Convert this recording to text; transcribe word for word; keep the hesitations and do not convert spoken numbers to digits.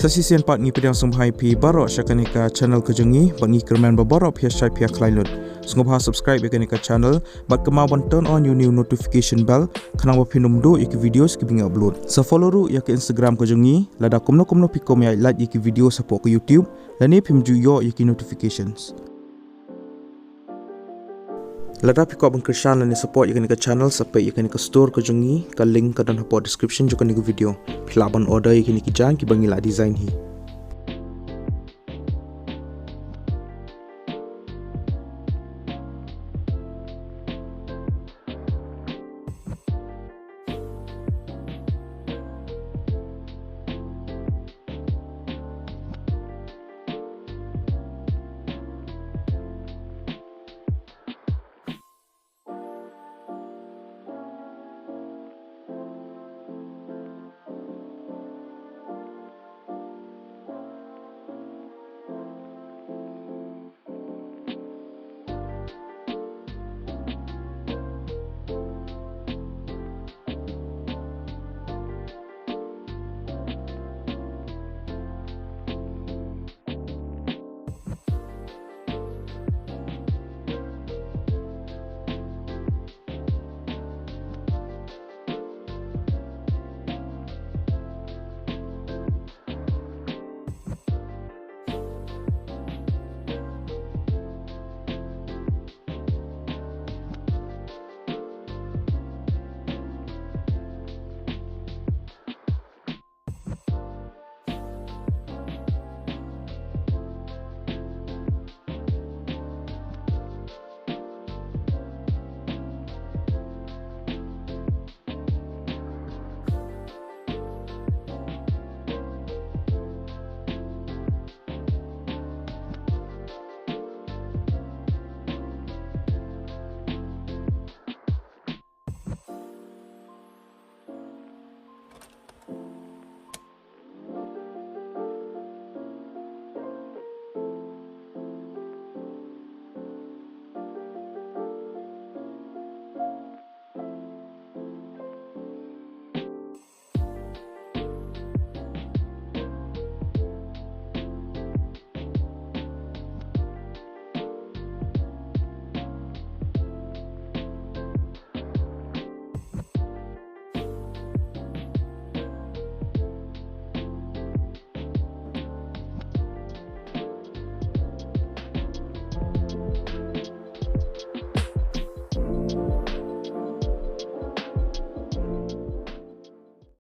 Sa shisien pat ngi pdiang sngewbha ïa phi baroh sha kane ka channel ka jong ngi, bad ngi kyrmen ba baroh phi ïa shait phi ïa khlaiñ lut. Sngewbha subscribe ïa kane ka channel, bad kynmaw ban turn on ïa une u notification bell, khnang ba phin ym duh ïa ki videos kiba ngi upload. Sa follow ruh ïa ka Instagram ka jong ngi, lada kumno kumno phi kwah ban ïa like ïa ki videos hapoh ka YouTube, lane phim ju ïoh ïa ki notifications. Lada phi kwah ban kyrshan lane support ïa kane ka channel, sa peit ïa kane ka store ka jong ngi, ka link ka don hapoh description jong kane ka video. Phi lah ban order ïa kine ki jaiñ kiba ngi la design hi.